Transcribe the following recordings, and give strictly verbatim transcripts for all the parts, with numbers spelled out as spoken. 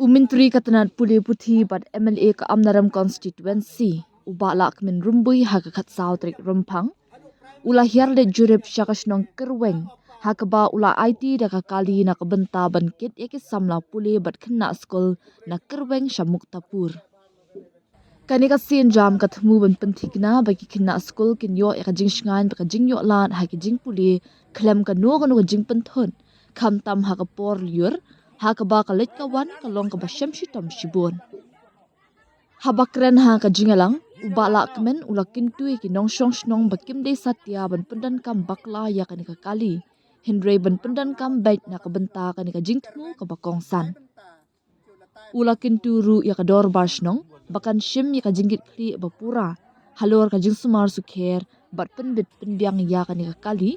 U Myntri ka tnat pule puthi bad M L A ka Amnaram Constituency, u Bah Lahkmen Rymbui, ha ka khatsaw tarik Rymphang, u la hiar leit jurip sha ka shnong Kyrweng, ha kaba u la aiti da ka kali na ka bynta ban kit ïa ki samla pule bad khynnah skul na Kyrweng sha Muktapur. Kane ka sienjam ka thmu ban pynthikna ba ki khynnah skul kin ïoh ïa ka jingshngaiñ bad ka jingïoh lad ha ki jingpule khlem kano kano ka jingpynthut, khamtam ha ka por lyiur, ha kaba ka leit ka wan ka long kaba shem shitom shibun. Haba kren ha ka jingïalang, u Bah Lahkmen u la kyntu ïa ki nongshong shnong ba kim dei satia ban pyndonkam bakla ïa kane ka kali, hynrei ban pyndonkam beit na ka bynta kane ka jingthmu kaba kongsan. U la kyntu ruh ïa ka dorbar shnong ba kan shim ïa ka jingkitkhlieh ba pura halor ka jingsumar sukher bad pynbit pynbiang ïa kane ka kali,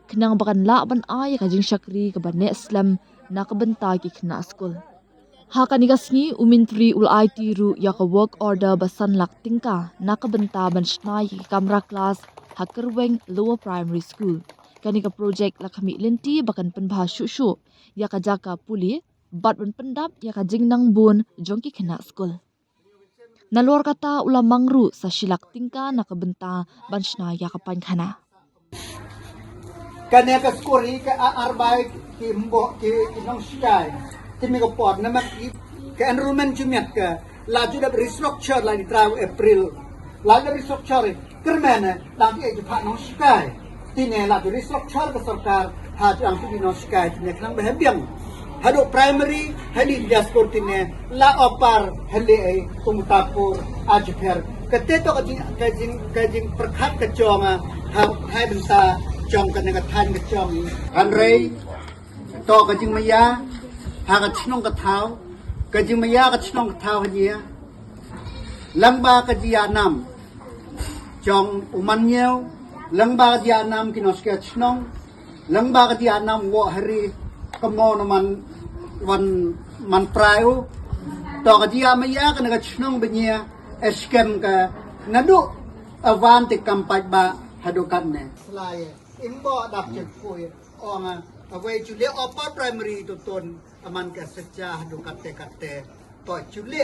khnang ba kan lah ban ai ïa ka jingshakri kaba neh slem na ka bynta ki khynnah skul. Ha kane ka sngi, u Myntri u la aiti ruh ïa ka work order ba san lak tyngka na ka bynta ban shna ïa ki kamra klas ha Kyrweng Lower Primary School. Kane ka projek la khmih lynti ba kan pynbha shuh shuh ïa ka jaka pule bad ban pyndap ïa ka jingnang bun jong ki khynnah skul. Nalor kata, u la mang ruh sa shi lak tyngka na ka bynta ban shna ïa ka painkhana. Kane ka skul hi ka a-, arbai ki mboh ki, ki nongshkai. Te mynta ka por namar ki, ka enrollment ju miat ka la ju dep restructure la ni trai April. La dep restructure, kyrmen dang ki ju phah nongshkai. Te ne la ju restructure ka sorkar, ha ju ang tu nongshkai te ne khnang ba heh biang. Haduh primary, ha ni dia skul te ne la opar ha le ai tung tapur ajipher. Kate to ka jing, ka jing, ka jingpyrkhat ka jong, ha, ha bynta jong kane ka thaiñ ka jong. Hynrei to ka jingmaïa ha ka chnong ka thaw, ka jingmaïa ka chnong ka thaw ha nia. Lang ba ka jia nam jong u man ñiew, lang ba ka jia nam ki nongshkai chnong, lang ba ka jia nam wo hari ka mo na man wan man prai u. To ka jia maïa kane ka chnong ba nia, eh, skhem ka naduh awan te kam paidbah haduh katne. Slai, imbo dap chet pui, ong, awei ju le upper primary tu tun, aman ka secha haduh kate kate. To ju le,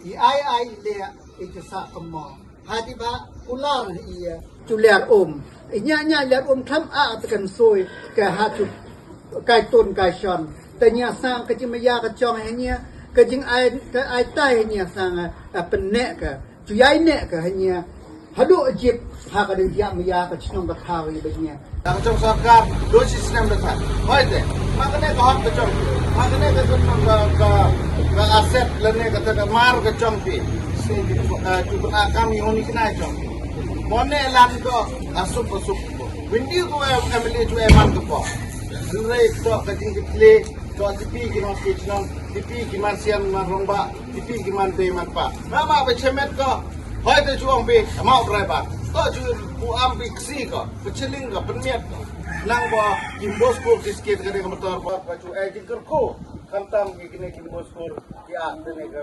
i ai ai le, i ju sa kemo. Hadi ba, ular i, ju le um. I nya nya le um tham a te kan soi, ka ha ju, kai tun kai shon. Te nia sang ka jingmaïa ka jong ha nia, ka jingai, ka ai tai ha nia sang, a, pynne ka. Ju ïai ne ka ha nia. Haduh jip ha ka dei ïa maïa ka chnong ka thaw i ba nia. Ka jong sorkar, do shi snem da thaw. Hoi te, ma kane ka hok ka jong. Ma kane ka jong ka, ka, ka asset lane ka ta ka mar ka jong phi. Si, eh, ju ka kam i honi kna jong. Mo ne lan ko, asup, asup. Windi ko, eh, M L A ju, eh, man ko po. Hynrei to ka jingkitkhlieh, to tipi ki nongshkai chnong, tipi ki man sian man rangbah. Tipi ki man te man pa. Nga ma ba chemet ko. Hoi te chuong pi. Ama u driver. To chu u am pi ksi ko. Ba cheling ko. Pynmiat ko. Nang ba Kim Bosco ki skit ka dei ka motor ba. Ba chu ai jingkyrkhu. Khamtam ki kine Kim Bosco. Ki a te ne ka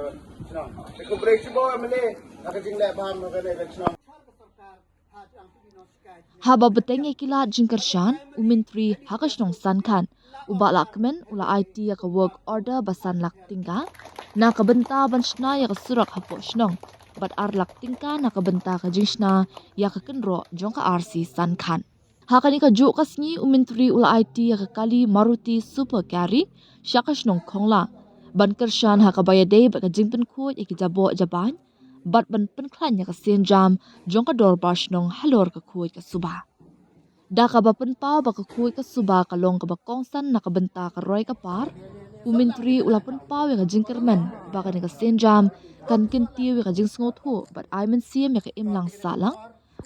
chnong. Te ko brei chu ba M L A. Ka jingleh ban ka ne ka chnong. Haba bteng ïa ki lad jingkyrshan, u Myntri ha ka shnong Sankan, u Bah Lahkmen, u la aiti ïa ka work order ba san lak tyngka na ka bynta ban shna ïa ka surok hapoh shnong, bad ar lak tyngka na ka bynta ka jingshna ïa ka kynroh jong ka R C Sankan. Ha kane ka juh ka sngi, u Myntri u la aiti ïa ka kali Maruti Super Carry sha ka shnong Khongla ban kyrshan ha kaba ïadei bad ka jingpynkhuid ïa ki jaboh jabain bad ban pynkhlaiñ ïa ka sienjam jong ka dorbar shnong halor ka khuid ka suba. Da kaba pynpaw ba ka khuid ka suba ka long kaba kongsan na ka bynta ka roi ka par, u Myntri u la pynpaw ïa ka jingkyrmen ba kane ka sienjam kan kyntiew ïa ka jingsngewthuh bad ai mynsiem ïa ka imlang sahlang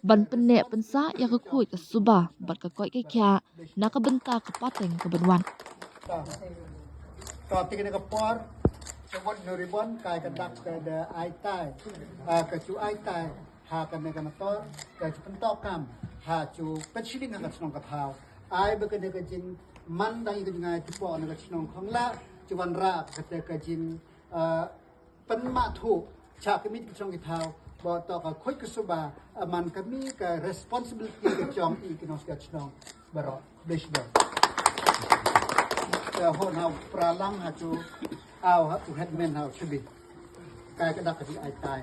ban pynneh pynsah ïa ka khuid ka suba bad ka koit ka khiah na ka bynta ka pateng ka ban wan. To, to, te kane ka por, ka wan no ribon, kai ka dak ka da ai tai, ah, ka chu ai tai, ha kane ka motor, ka chu pyntok kam, ha chu pynshilling ha ka chnong ka thaw. Ai ba kane ka jingman dang i ka jingai tipo na ka chnong Khongla, chu wanrah kata ka jing, ah, pynmathuh cha ka mit ka chnong ki thaw, ba to ka khuid ka suba, a man ka mi ka responsibility ka jong i ki nongshkai chnong baroh. Bish ba. Ka ho na pralang ha chu, Aw, ha, u headman ha u Shibin. Kai ka dak ka jingaitai.